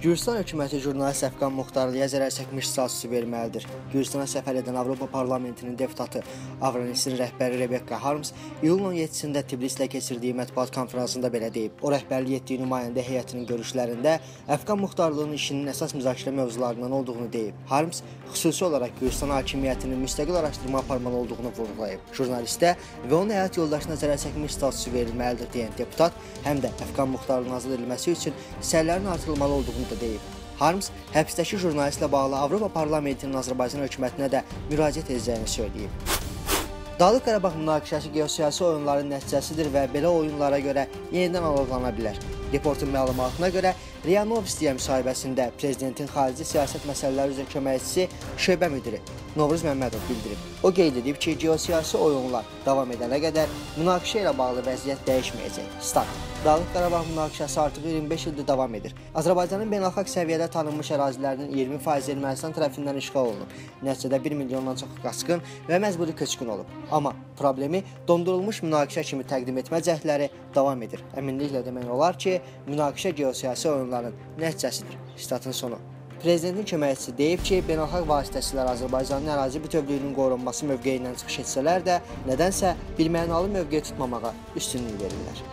Gürcüstan hökuməti jurnalist Əfqan Muxtarlıya zərər çəkmiş statusu verməlidir. Gürcüstana səfər edən Avropa Parlamentinin deputatı Avronesin rəhbəri Rebekka Harms iyulun 17-sində Tbilisdə keçirdiyi mətbuat konfransında belə deyib. O, rəhbərlik etdiyi nümayəndə heyətinin görüşlərində Əfqan Muxtarlığının işinin əsas müzakirə mövzularından olduğunu deyib. Harms xüsusi olaraq Gürcüstan hakimiyyətinin müstəqil araşdırma aparmalı olduğunu vurğulayıb. Jurnalistə və onun həyat yoldaşına zərər çəkmiş statusu verilməlidir deyən deputat, həm də Əfqan Muxtarlığının azad edilməsi üçün səylərin artırılmalı olduğunu da deyib. Harms həbsdəki jurnalistlə bağlı Avropa Parlamentinin Azərbaycan hökumətinə də müraciət edəcəyini söyləyib. Dağlıq Qarabağ münaqişəsi geosiyasi oyunların nəticəsidir və belə oyunlara görə yenidən alovlana bilər. Reportun məlumatına görə RIA Novosti müsahibəsində prezidentin xarici siyasət məsələləri üzrə köməkçisi şöbə müdiri Novruz Məmmədov bildirib. O qeyd edib ki, geosiyasi oyunlar davam edənə qədər münaqişə ilə bağlı vəziyyət dəyişməyəcək. Stat. Dağlıq Qarabağ münaqişəsi artıq 25 ildir davam edir. Azərbaycanın beynəlxalq səviyyədə tanınmış ərazilərinin 20% Ermənistan tərəfindən işğal olunub. Nəticədə 1 milyondan çox qaçqın və məcburi köçkün olub. Amma problemi dondurulmuş münaqişə kimi təqdim etmə cəhdləri davam edir. Əminliklə demək olar ki, münaqişə geosiyasi oyunların nəticəsidir. Statın sonu. Prezidentin köməkçisi deyib ki, beynəlxalq vasitəçilər Azərbaycanın ərazi bütövlüyünün qorunması mövqeyindən çıxış etsələr də, nədənsə birmənalı mövqe tutmamağa üstünlük verirlər.